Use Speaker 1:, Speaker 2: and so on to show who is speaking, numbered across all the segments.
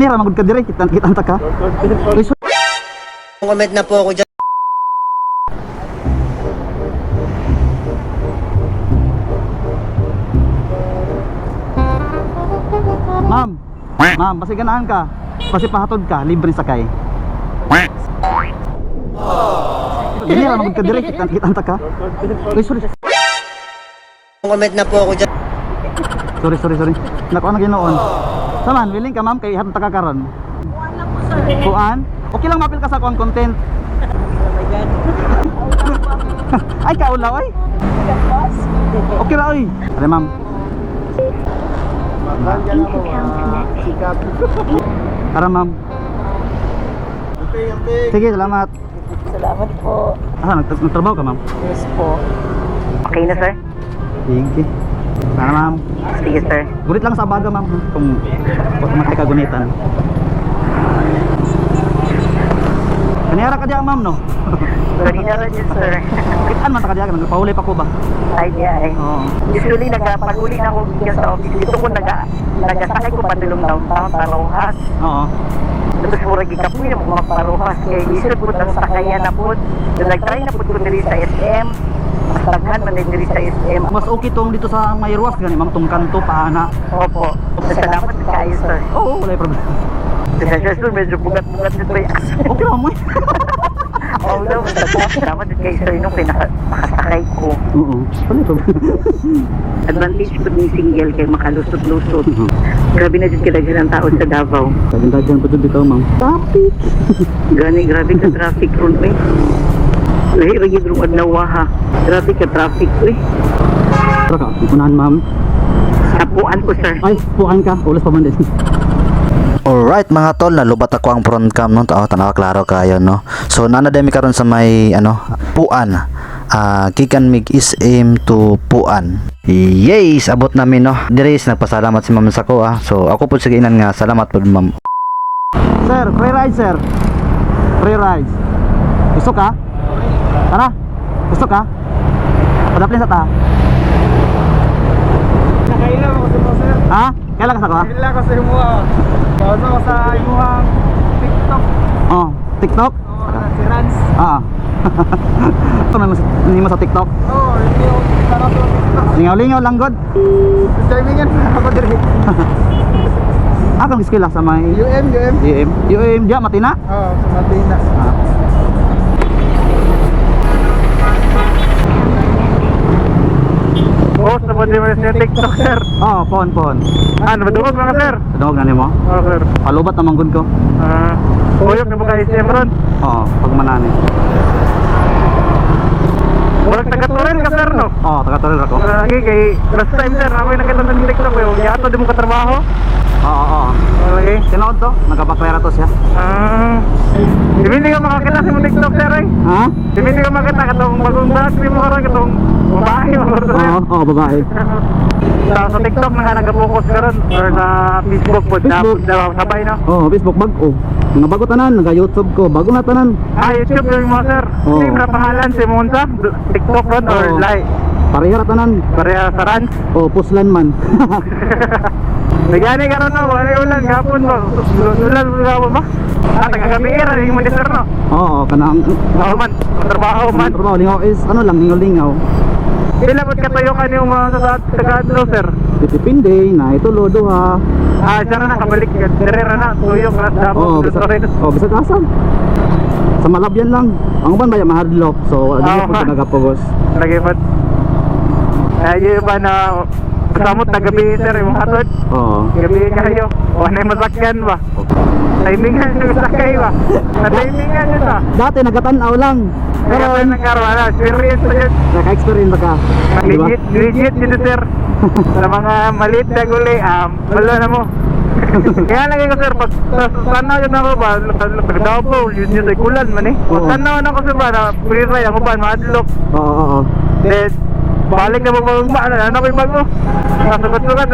Speaker 1: Nira magud ka dire, kita kita ta ka. Uy, sorry.
Speaker 2: Comment na po ako dyan.
Speaker 1: Ma'am. Ma'am, basi ganahan ka. Basi pahatod ka, libre sakay. Nira magud ka dire, kita kita ta ka. Uy, sorry.
Speaker 2: Comment na po ako dyan.
Speaker 1: Sorry, sorry, sorry. Nakuha na ginoon. Saman, willing ka, ma'am, kay hatod ta ka karon.
Speaker 3: Kuan lang po, sir.
Speaker 1: Kuan? Okay lang mapil ka sa kuang content.
Speaker 3: Oh my God.
Speaker 1: Ay, kaulaw ay. Okay ra oy. Are, ma'am. Tara, ma'am. Sige, salamat.
Speaker 3: Salamat po.
Speaker 1: Ah, nagtrabaho ka, ma'am?
Speaker 3: Yes po.
Speaker 4: Okay na, sir?
Speaker 1: Sige. Tara, ma'am.
Speaker 4: Sige, sir.
Speaker 1: Gulit lang sa baga, ma'am, kung makikagunitan. Kaniyara ka diya, ma'am, no?
Speaker 4: Kanina rin yun, sir.
Speaker 1: Kitaan man ta ka diya, nagpahuli pa ko ba?
Speaker 4: Ay, di ay.
Speaker 1: Oo.
Speaker 4: Usually, nagpaguli na ako gikan sa office. Dito ko nagasakay ko padulong downtown, Parohas.
Speaker 1: Oo.
Speaker 4: Tapos mura gikapoy na mga Parohas. Kaya isod po ang sakayan na po. So, nag-try na po ko diri sa SM. Mas daghan man din diri sa SM.
Speaker 1: Mas okay tong dito sa may ruwas gani, ma'am, tong kanto paana.
Speaker 4: Opo. Salamat kayo, sir.
Speaker 1: Oo, wala yung problema.
Speaker 4: Sir, sir, medyo bugat-bugat nito yung
Speaker 1: Okay lang mo eh.
Speaker 4: Oh, no. Salamat kay sir nung pinakasakay ko.
Speaker 1: Oo, wala yung problema.
Speaker 4: Advantage po ni single kay makalusot-lusot. Grabe na dyan kadaghan ang tao sa Davao.
Speaker 1: Daghan-daghan po dito, ma'am. Traffic!
Speaker 4: Gani, grabe ka traffic ron eh. Lahi ra gyud rong adlaw ha. Grabe ka traffic eh.
Speaker 1: Tara ka, unahan, ma'am.
Speaker 4: Sapuan ko, sir.
Speaker 1: Ay, puan ka. Ulas pa man din.
Speaker 5: Alright, mga tol, nalubat ako ang front cam no. Oh, tanawa klaro kayo, no. So nana demi karon sa may ano, Puan. Ah, gikan mig SM to Puan. Yes, abot namin, no. Dire is nagpasalamat si ma'am sa ko ah. So ako pud sige inan nga salamat pud, ma'am.
Speaker 1: Sir, free ride, sir. Free ride. Gusto ka? Tara. Gusto ka? Padaplin sa ta.
Speaker 6: Nakaila ko sa mo, sir.
Speaker 1: Ha? Kailan ka sa ko ha?
Speaker 6: Nakaila ko sa imo. Kaso ko sa imuhang TikTok.
Speaker 1: Oh, TikTok?
Speaker 6: Oo, si Rans.
Speaker 1: Ah. Ito may mas, hindi mo sa TikTok.
Speaker 6: Oo, hindi ko para sa TikTok.
Speaker 1: Lingaw-lingaw lang god.
Speaker 6: Timingan ako diri.
Speaker 1: Ah, kang eskwela sa may
Speaker 6: UM, UM.
Speaker 1: UM. UM diya Matina.
Speaker 6: Oo, sa Matina.
Speaker 1: Ah.
Speaker 6: Post na po din mo sa TikTok, sir.
Speaker 1: Oh, pon pon.
Speaker 6: Ah, nabadungog mga sir.
Speaker 1: Dungog na nimo.
Speaker 6: Oo, sir.
Speaker 1: Palubat naman gud ko.
Speaker 6: Ah, uyok na ba kayo SM ron?
Speaker 1: Oo, pag manani.
Speaker 6: Murag taga-Torel ka, sir, no?
Speaker 1: Oh, taga Toril ako.
Speaker 6: Lagi kay last time, sir, ako yung nakita sa TikTok eh. Yato di mo katrabaho.
Speaker 1: Oo, oo.
Speaker 6: Lagi.
Speaker 1: Tinood to, nagabaklera to siya.
Speaker 6: Ah. Hindi ka makakita sa imong TikTok, sir, eh.
Speaker 1: Ha?
Speaker 6: Hindi ka makita katong bagong vlog ni mo karon katong babae mo sir.
Speaker 1: Oo, oo, babae.
Speaker 6: Sa TikTok na ka nag-focus karon or sa Facebook po na,
Speaker 1: Facebook.
Speaker 6: na sabay, no.
Speaker 1: Oh, Facebook bag-o. Mga bago tanan, naga YouTube ko, bago na tanan.
Speaker 6: Ah, YouTube yung mo, sir.
Speaker 1: Oo.
Speaker 6: Same na pangalan si Monza, TikTok ron or
Speaker 1: Oo.
Speaker 6: like
Speaker 1: Pareha ra tanan.
Speaker 6: pareha sa Rans.
Speaker 1: Oh, puslan man.
Speaker 6: Nagani karon no, wala ulan gapon ba? Ulan gapon ba? Ah, taga gabi ra mo ni sir, no.
Speaker 1: Oo, kanang
Speaker 6: Oo man, trabaho man.
Speaker 1: trabaho lingaw is ano lang, lingaw-lingaw.
Speaker 6: Pila pud katayo ka niyong mga sa taga-adlaw, sir?
Speaker 1: Depende na ito lodo ha.
Speaker 6: Ah, siya ra nakabalik dire ra na tuyok ra sa
Speaker 1: Oo,
Speaker 6: Davao.
Speaker 1: bisag, oh, bisag asa. Sa Malabyan lang. Ang uban ba mahadlok. So, wala
Speaker 6: Oo,
Speaker 1: din po
Speaker 6: ha.
Speaker 1: nagapugos.
Speaker 6: Lagi pa. Ay, yung ba na samot na gabi, sir, yung hatod.
Speaker 1: Oo.
Speaker 6: Gabi kayo. O, ano yung masakyan ba? Timingan yung sakay ba? Na-timingan yun ba?
Speaker 1: Dati nagatanaw lang.
Speaker 6: Pero
Speaker 1: Pero
Speaker 6: nagkaroon na, experience na yun.
Speaker 1: naka-experience ka. Di ba?
Speaker 6: Legit, legit yun, sir. Sa mga maliit na guli, wala na mo. Kaya lagi ko, sir, pag tanaw yun ako ba, pag Davao, yun yun, ay kulan man eh.
Speaker 1: Oo.
Speaker 6: Pag tanaw na ako, sir, ba, na free ride ako ba, maadlok.
Speaker 1: Oo, oo, oo.
Speaker 6: Then, balik na mo ba, ano, ano ko yung bago? Nasugat-sugat,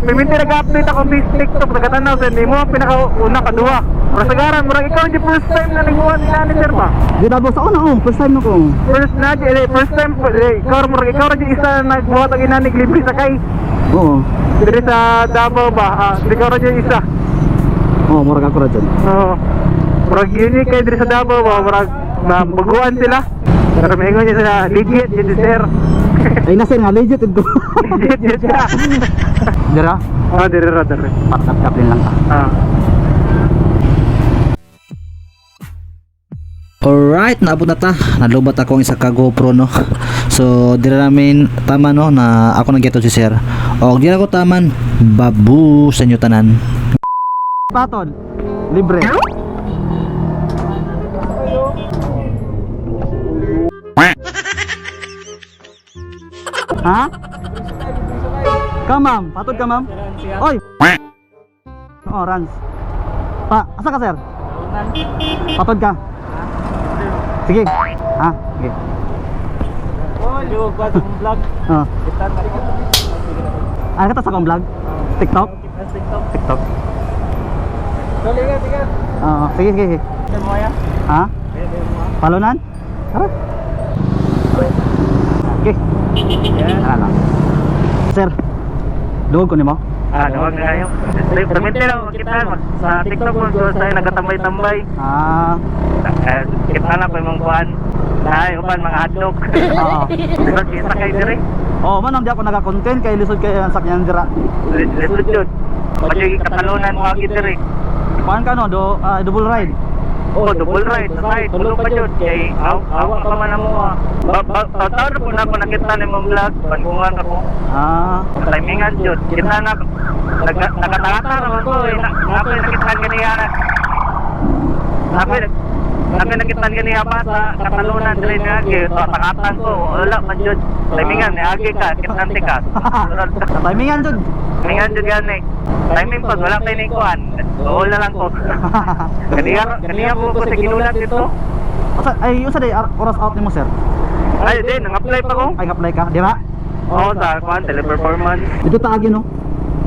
Speaker 6: piminti nag-update ako sa TikTok, nagkatanaw, sir, hindi mo ang pinakauna, kaduha. Pero sagaran, murag ikaw yung first time na nagbuhat ni Nani, sir, ba?
Speaker 1: Di ba sa una, oh, first time na ko.
Speaker 6: First na, eh, first time, eh, ikaw, murag ikaw rin yung isa na nagbuhat ang inanig libre sakay.
Speaker 1: Oo.
Speaker 6: Diri sa Davao ba, ah, ikaw rin yung isa.
Speaker 1: Oh, murag ako ra dyan.
Speaker 6: Oo. Murag unique kay diri sa Davao ba, murag mabuguan sila. Pero maingon niya sila, legit yun si sir.
Speaker 1: Ay na sir nga legit ko.
Speaker 6: Legit yun siya.
Speaker 1: Dira,
Speaker 6: Oh, diri ra diri.
Speaker 1: patap-taplin lang ta.
Speaker 6: Ah.
Speaker 5: Alright, naabot na ta. Nalubat ako ang isa ka GoPro no. So, dira namin tama no na ako nagyato si sir. Og dira ko taman, babu sa inyo tanan.
Speaker 1: Patod. Libre. Ha? Ka ma'am, patod ka ma'am. Oy. Oh, runs. Pa, asa ka sir? Patod ka. Sige. Ha? Sige. Oh. Ah, kita sa akong vlog? TikTok? TikTok. Oo, sige, sige, sige. Ha? Palunan? Tara. Okay. Tara lang. Sir, duog ko nimo?
Speaker 6: Ah, duwag na kayo. Permit lang kita sa TikTok mo sa nagatambay-tambay.
Speaker 1: Ah,
Speaker 6: Eh, kita na ko imong kuan. Ay, uban mga hotdog.
Speaker 1: oo.
Speaker 6: Lisod kita kay diri.
Speaker 1: Oo, man di ako naka-content kay lisod kay ang sakyan dira.
Speaker 6: Lisod yun. Padyo katalunan mo agi diri.
Speaker 1: Kuan ka no, do double ride.
Speaker 6: Oh, double ride, right. Tulo pa jud kay aw awa pa man amo. Ah. Ba ba taon po na ako nakita ni mong vlog, bangungan ako.
Speaker 1: Ah,
Speaker 6: Timingan jud. Kita na nakatata ra man ko eh. Na ako nakita ganiya. Ako ako nakita ganiya pa sa katalunan diri nga agi. Takatan ko, wala man jud. Timingan agi ka, kitante ka.
Speaker 1: timingan jud.
Speaker 6: Timingan jud gani. Timing pag wala kay ni kuan. Wala lang ko. Kaniya kaniya po ko sa ginulat dito.
Speaker 1: Usa ay usa day oras out nimo sir.
Speaker 6: Ay, di, nang-apply pa ko.
Speaker 1: Ay apply ka, di ba?
Speaker 6: Oo, sa kuan, teleperformance.
Speaker 1: Dito taagi no.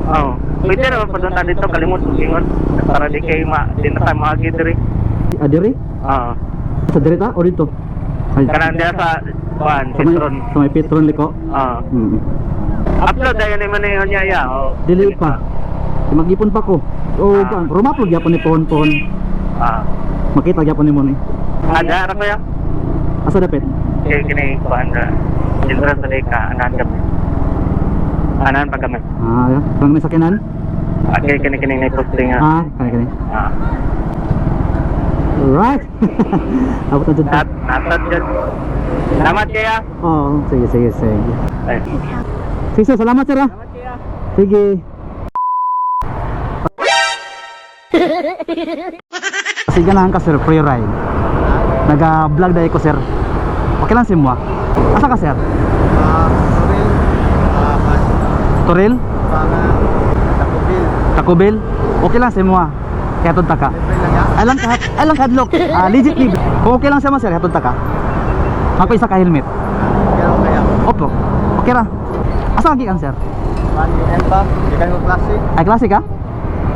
Speaker 6: Oo. Pwede naman pa doon dito, kalimot kong ingon. Para di kayo ma, di na tayo maagi diri.
Speaker 1: Ah, diri?
Speaker 6: Oo.
Speaker 1: Sa diri ta o dito? Ay,
Speaker 6: Kanang diya sa kuan,
Speaker 1: sa may,
Speaker 6: Petron.
Speaker 1: sa may Petron liko.
Speaker 6: Oo.
Speaker 1: Mm.
Speaker 6: Upload dayon ni man niya ya. Oo.
Speaker 1: Dili pa. Mag-ipon pa ko. O,
Speaker 6: Ah.
Speaker 1: kuan, rumaplo gyapon ni pohon-pohon.
Speaker 6: Ah.
Speaker 1: Makita gyapon nimo ni.
Speaker 6: Ada ra kuya.
Speaker 1: Asa dapit?
Speaker 6: Kay kini kuan ra. Sentral sa leka, anahan kami. Anahan pa kami.
Speaker 1: Ah, ya. Parang may sakinan?
Speaker 6: Ah, kay kini kini na posting nga.
Speaker 1: Ah, kani kani.
Speaker 6: Ah.
Speaker 1: Alright. Abot na dyan ta.
Speaker 6: Nat natad jud. Salamat kaya.
Speaker 1: Oo, sige, sige, sige.
Speaker 6: Ay.
Speaker 1: Sige, sir, salamat sir ah. Sige. Sige na ka sir, free ride. Naga-vlog dahil ko sir. Okay lang si mo. Asa ka sir? Toril? Takubil? Okay lang si mo. Kaya ta ka. Alang ka, alang kadlok. Ah, legit libre. Kung okay lang siya mo sir, hatod ta ka. Ako isa ka helmet. Opo. Okay ra. Asa ka gikan sir? Ay klase ka?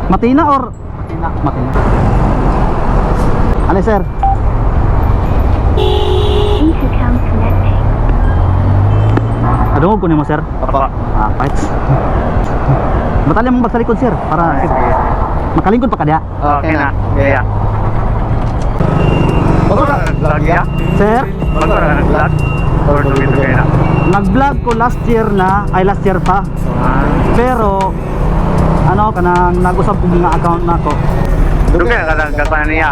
Speaker 1: Matina or Matina. Matina. Ale sir.
Speaker 7: Intercom connecting.
Speaker 1: Adungog ko nimo sir.
Speaker 6: Apa.
Speaker 1: Ah, fights. Batali mong bagsalikod sir para makalingkod pa ka diha.
Speaker 6: Okay na. Kaya. Bago na nag-vlog ya?
Speaker 1: Sir,
Speaker 6: Bago na nag-vlog? Or tuloy-tuloy na?
Speaker 1: nag-vlog ko last year na, ay last year pa. Pero ano kanang nag-usab ko mga account nako.
Speaker 6: Dugay ka lang ka niya.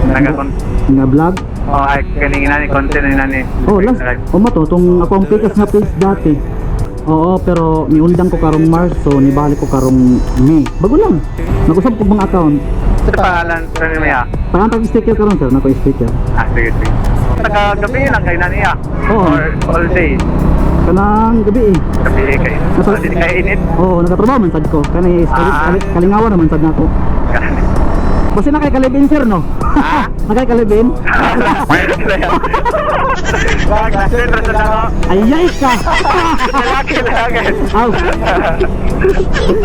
Speaker 6: Nagakon.
Speaker 1: Nga vlog.
Speaker 6: Oh, ay kani ni content ni nani.
Speaker 1: Oh, last. Oh, mato tong ako ang pikas nga page dati. Oo, pero niundang ko karong March, so nibalik ko karong May. Bago lang. Nag-usab ko mga account.
Speaker 6: Sa pangalan sa niya.
Speaker 1: Parang tag sticker karon sir, nako sticker.
Speaker 6: Ah, sige sige. Taga gabi lang kay nani ya.
Speaker 1: Oo.
Speaker 6: Or all day.
Speaker 1: Kanang gabi eh.
Speaker 6: Gabi kay.
Speaker 1: Nasa-
Speaker 6: Di kay init.
Speaker 1: Oo, nagatrabaho man sad ko. Kani kalingawan naman sad nako. Basta na kay kalibin sir no.
Speaker 6: Ah?
Speaker 1: Na kay kalibin. Ayay ka.
Speaker 6: Lalaki lalaki.
Speaker 1: Aw.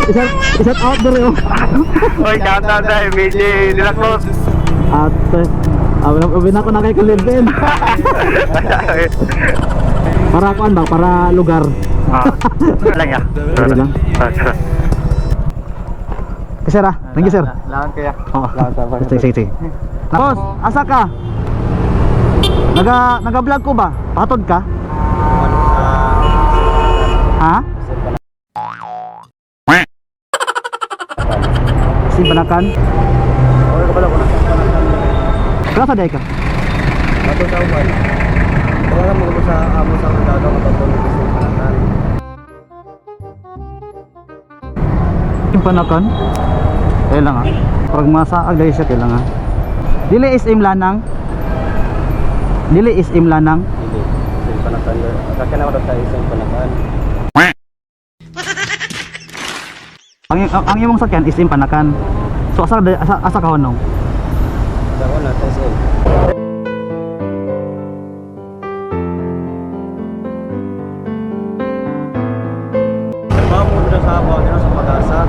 Speaker 1: Isa isa out dere oh.
Speaker 6: Oy, shout out sa BJ De La Cruz.
Speaker 1: At eh, na ko na kay kalibin. Para kuan ba? Para lugar.
Speaker 6: Ah, lang ya.
Speaker 1: Sorry lang.
Speaker 6: Ah, tara.
Speaker 1: Sir ah. Thank you, sir.
Speaker 6: Lawan kaya.
Speaker 1: Oo. Sige, sige, sige. Boss, asa ka? Naga-vlog ko ba? Patod ka? Ha? Simbanakan? Klasa day ka? Simbanakan? Kaya lang ah. Parang masaag dahil siya kailangan ah. Dili SM lanang. Dili SM lanang.
Speaker 8: Dili. Simpanakan. Sakyan ako sa isang panakan.
Speaker 1: Ang imong sakyan SM Panakan. So asa ka honong?
Speaker 8: Sa ako na sa SM. Trabaho mo dito sa ako, ano sa pag-asa.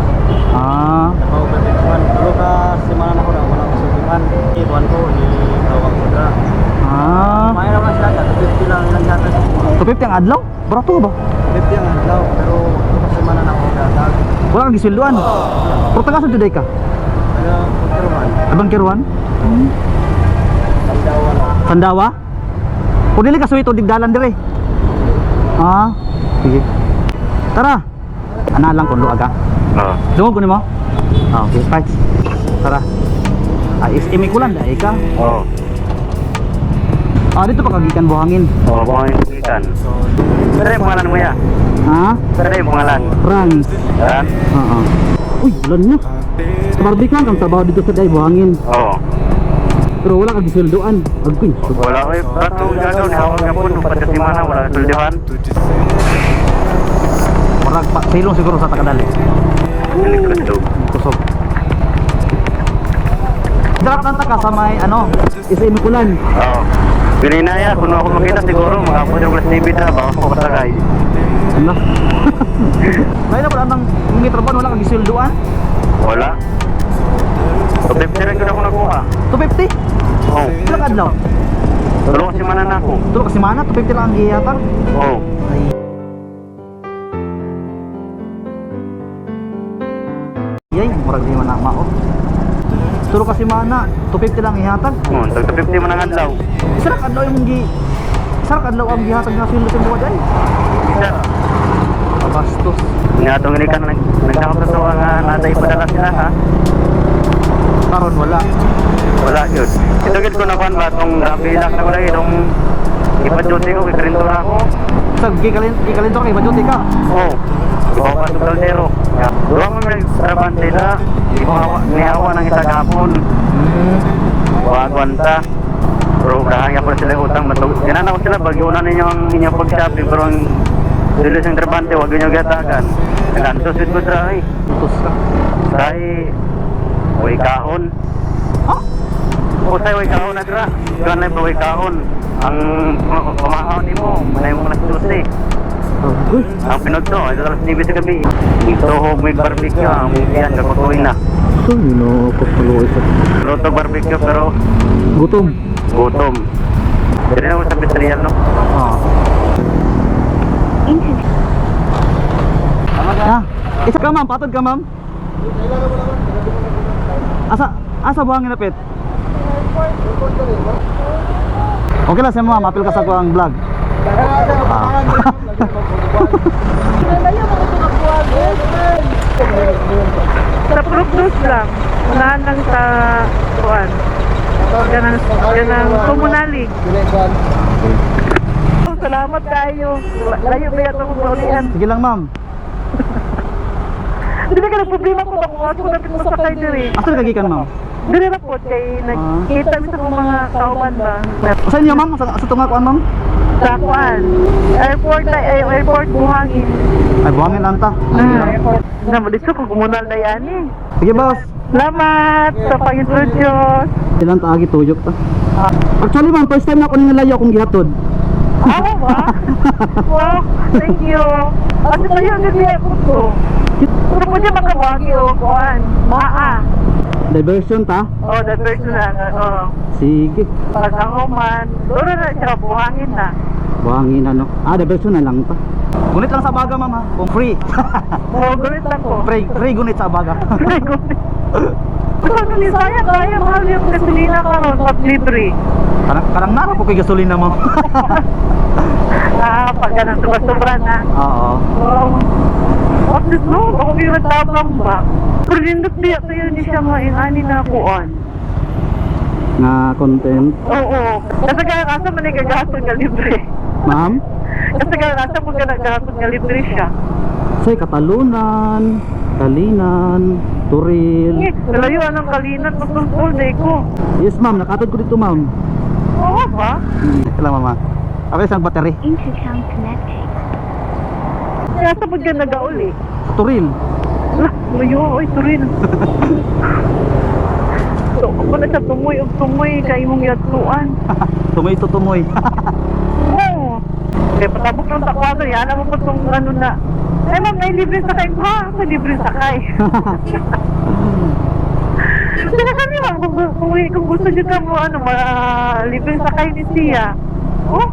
Speaker 1: Ah,
Speaker 8: Trabaho ko dito man. Tulo ka semana na ko na wala ko sultihan. Iwan ko ni tawag ko dra.
Speaker 1: ah.
Speaker 8: May naman sila ka 50 lang ilang yata sa kuha.
Speaker 1: 250 ang adlaw? Barato ba?
Speaker 8: 50 ang adlaw pero tulo ka semana na ako gatag.
Speaker 1: Wala kang gisweldoan. Pero taga sa juday ka.
Speaker 8: Ano pagkaruan?
Speaker 1: Abang kiruan?
Speaker 8: Sandawa na.
Speaker 1: Sandawa? Kung dili ka suwito digdalan dire. Ah, sige. Tara. Ana lang kun luag ah.
Speaker 6: Oo.
Speaker 1: Dungog ko nimo. Ah, okay, fight. Tara. Ah, is imikulan dai ka.
Speaker 6: Oo.
Speaker 1: Ah, dito pa kagikan buhangin.
Speaker 6: Oo, buhangin ikan. Pero yung pangalan mo ya?
Speaker 1: Ha?
Speaker 6: Pero yung pangalan?
Speaker 1: Rans.
Speaker 6: Ran?
Speaker 1: Oo. Uy, ulan na. Sa barbecue kang trabaho dito sa day buhangin.
Speaker 6: Oo.
Speaker 1: Pero wala kang gisweldoan. Agkuy.
Speaker 6: Wala ko eh. Ba't ang gagawin? Hawak ka po. Nung pagkasimana, wala kang suldihan.
Speaker 1: Murag pa silong siguro sa takadali.
Speaker 6: Electric.
Speaker 1: Kusog. Drop lang ta ka sa may ano, isa imikulan.
Speaker 6: Oo. Pininaya, kung ako makita siguro, makapod yung class TV na, baka ako kasakay.
Speaker 1: Ano? Kaya na pala nang may trabaho wala kang gisweldoan.
Speaker 6: Wala. So, 50 rin ko na ako nakuha.
Speaker 1: 250.
Speaker 6: Oo.
Speaker 1: Ilang adlaw?
Speaker 6: Tulo kasi mana na ako.
Speaker 1: Tulo kasi mana 250 lang ang gihatag.
Speaker 6: Oo.
Speaker 1: Yay, murag di man na mao. Tulo kasi mana 250 lang ihatag.
Speaker 6: Oo, tag 250 man ang adlaw.
Speaker 1: Isa ra kadlaw imong gi Isa ra kadlaw ang gihatag nga sweldo sa buwa day.
Speaker 6: Isa.
Speaker 1: Bastos.
Speaker 6: Nga itong inikan, nagdakap sa tuwa nga nasa ipadala sila ha.
Speaker 1: Karon wala.
Speaker 6: Wala yun. Ito gid ko na kuan ba itong rabilak na ko lagi itong ipa-duty ko, ikarintura ako.
Speaker 1: Sa gikalin gikalintor kay bajuti ka.
Speaker 6: Oo. Ipapas sa kaldero. Duha mo may nagtrabante na. Ipahawa, nihawa ng isa gapon. Wagwanta. Pero unahan nga po sila yung utang. Matug Ginana ko sila, bagyunan ninyo ang inyong pag-shopping. Pero ang dili sa trabante, wag ninyo gatagan. Nagantos with ko try.
Speaker 1: Tus ka.
Speaker 6: Say, way kahon.
Speaker 1: Ha?
Speaker 6: O say, way kahon na dra. Kuan lang ba way kahon. Ang pamahaw nimo, manay mo alas 12.
Speaker 1: Agoy.
Speaker 6: Ang pinagto, ito alas 9 sa gabi. Ito may barbecue, ang yan, kakutuin na.
Speaker 1: Ito, no, kapuloy sa
Speaker 6: Luto barbecue pero
Speaker 1: gutom.
Speaker 6: gutom. Dili na ako sa pizzeria, no?
Speaker 1: Ah.
Speaker 7: Internet.
Speaker 1: Ah, isa ka ma'am, patod ka ma'am. Asa asa buhangin napit? Okay lang sa mo ma'am, apil ka sa ko ang vlog. Ah.
Speaker 4: Sa Prugdos lang. Unahan lang sa kuan. Ganang, ganang komunalig. Oh, salamat kayo. Layo ba yata akong paulian?
Speaker 1: Sige lang ma'am.
Speaker 4: Hindi na ka nagproblema ko ako. Ako na mo sakay diri.
Speaker 1: Asa ka gikan ma'am?
Speaker 4: Diri ra po kay nagkita mi sa akong mga kauban ba.
Speaker 1: Sa inyo ma'am? Sa tunga kuan ma'am?
Speaker 4: Sa kuan. Airport na ay airport buhangin.
Speaker 1: Ay buhangin anta.
Speaker 4: Ah, na mo dito ko komunal na yan eh.
Speaker 1: Sige boss.
Speaker 4: Salamat sa pag-introduce.
Speaker 1: Ilang taagi tuyok ta. Actually ma'am, first time na ako nangalayo akong gihatod.
Speaker 4: Ako ba? Wow, thank you. Ano ba yun? Hindi ako to. Pero po niya makawagi o kuan. Maa.
Speaker 1: Diversion ta.
Speaker 4: Oh, the first na. Oh.
Speaker 1: Sige.
Speaker 4: Pag ako man, doon na siya, buhangin na.
Speaker 1: Buhangin ano. Ah, diversion na lang ta. Gunit lang sa baga, ma'am ha. Kung free.
Speaker 4: Oo, gulit ako.
Speaker 1: Free, free gunit sa baga.
Speaker 4: Free gulit. Ano ni saya kaya mahal yung gasolina karon pag libre.
Speaker 1: Karang nara po kay gasolina, ma'am.
Speaker 4: Ah, pag ganun sobra-sobra na.
Speaker 1: Oo.
Speaker 4: Wow. What the no? Ako yung tabang ba? Pero nindot diya kayo ni siya nga inani na kuan.
Speaker 1: Na content.
Speaker 4: Oo. Kasi kaya asa man nagagasto nga libre.
Speaker 1: Ma'am?
Speaker 4: Kasi kaya asa mo ka nagagasto nga libre siya.
Speaker 1: Say Katalunan, Kalinan, Turil.
Speaker 4: Eh, Layo anong kalinan magtungkol na ko.
Speaker 1: Yes, ma'am, nakatod ko dito, ma'am.
Speaker 4: Oo ba?
Speaker 1: Kailan, mama? Okay, isang battery.
Speaker 7: Intercom connecting.
Speaker 4: Kaya sa pag nagauli.
Speaker 1: Sa Turil.
Speaker 4: Lah, layo, oy, turin. So, ako na siya tumoy og tumoy kay imong yatuan.
Speaker 1: Tumoy to tumoy.
Speaker 4: Oo. Kaya patabok ng takwado, yan mo pa itong ano na. Ay ma'am, may libre sakay ba? May libre sakay. Sila kami ma'am, kung gusto niyo ka mo, ano, ma, libre sakay ni siya. Oh?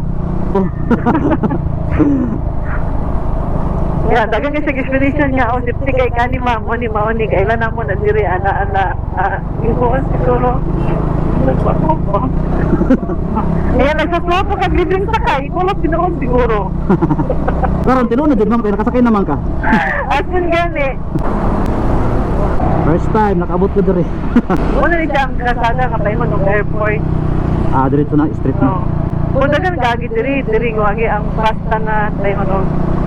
Speaker 4: Yeah, dagan kasi explanation niya, oh, sipsi kay kani ma'am, oni maoni, kailan na mo na diri, ana, ana, ah, yung siguro. Nagpapok ko. Ayan, nagsaswa pa kag libreng sakay, wala pinaon siguro.
Speaker 1: Karon tinuod na jud, ma'am, kay nakasakay naman ka.
Speaker 4: Asun gani.
Speaker 1: First time nakaabot ko diri.
Speaker 4: Wala ni siya ang kasada kapay mo ng airport.
Speaker 1: Ah, diretso na street na.
Speaker 4: No. Kung dagan gagi diri, diri gagi ang pasta na tayo no.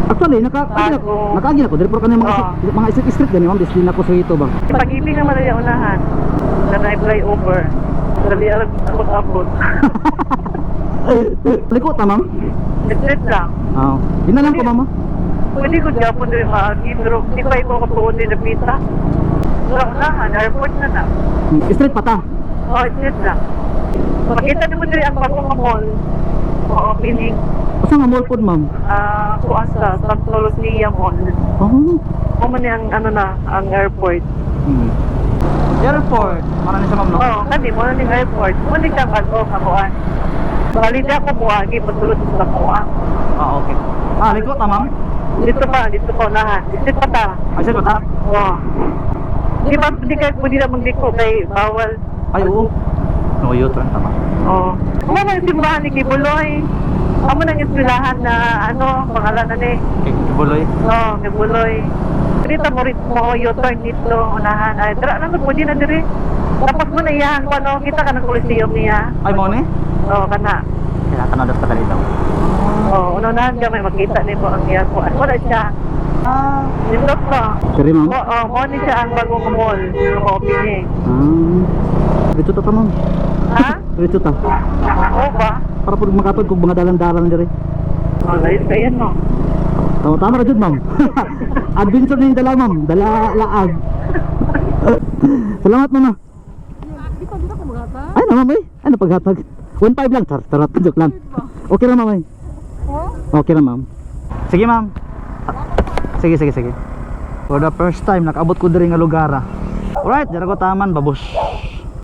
Speaker 1: Actually, naka
Speaker 4: Bago.
Speaker 1: nakaagi na ko diri pero kanang mga
Speaker 4: Oo.
Speaker 1: mga street street gani, ma'am, disli na ko sa ito ba.
Speaker 4: Pag-ibig naman na unahan. Na na flyover. Dali alam abot-abot.
Speaker 1: Liko ta, ma'am.
Speaker 4: Street lang.
Speaker 1: Oo. Yun na lang ko, ma'am. Ah.
Speaker 4: Pwede ko Japon diri maagi pero di pa ko kapuon din na pita. Wala unahan, airport na na.
Speaker 1: Street pa ta.
Speaker 4: Oh, street lang. Makita nimo diri ang bagong mall. Oo, pining
Speaker 1: Asa nga mall pod, ma'am?
Speaker 4: Ah, kuan sa Santa Lucia Mall.
Speaker 1: Oh.
Speaker 4: Mo man ang ano na, ang airport.
Speaker 1: Airport. Mara ni siya, ma'am, no?
Speaker 4: Oo, kani mo na ning airport. Mo ni siyang ano kakuan. Bali di ako buhagi pagsulod sa kuan.
Speaker 1: Ah, okay. Ah, liko ta, ma'am.
Speaker 4: Dito pa unahan. Dito pa ta.
Speaker 1: Ay, street pa ta.
Speaker 4: Oo. Di ba di kay pwede na magliko kay bawal.
Speaker 1: Ay, oo. No, U-turn tama.
Speaker 4: Oo. Mo man simbahan ni Kibuloy. Amo nang eskwelahan na ano, pangalan na ni.
Speaker 1: Okay, Kibuloy.
Speaker 4: Oo, Kibuloy. Dito mo rin mo U-turn dito unahan. Ay, dra na pwede na diri. Tapos mo na iyahan ko ano, kita ka ng Coliseum niya.
Speaker 1: Ay, mo ni?
Speaker 4: Oo, kana.
Speaker 1: Kaya tanaw ka dito.
Speaker 4: Oo, unahan ka may makita nimo ang iyang kuan. Wala siya.
Speaker 1: Ah.
Speaker 4: Nindot ko.
Speaker 1: Diri, ma'am.
Speaker 4: Oo, mo ni siya ang bagong mall, yung opening.
Speaker 1: Ah. Dito ta, ma'am.
Speaker 4: Ha?
Speaker 1: Dito ta.
Speaker 4: Oo ba?
Speaker 1: Para po makatod kung mga dalan-dalan diri.
Speaker 4: Oh, ayos kayo no.
Speaker 1: Tama tama ra jud, ma'am. Adventure ni dala, ma'am. Dala laag. Salamat, mama. Ay, na, ma'am, eh. Ano paghatag? 1.5 lang. Char, charot. Joke lang. Okay ra, ma'am, eh. Okay ra, ma'am. Sige, ma'am. Sige, sige, sige. For the first time, nakaabot ko diri nga lugar. Ah. Alright, dira ko taman, babos.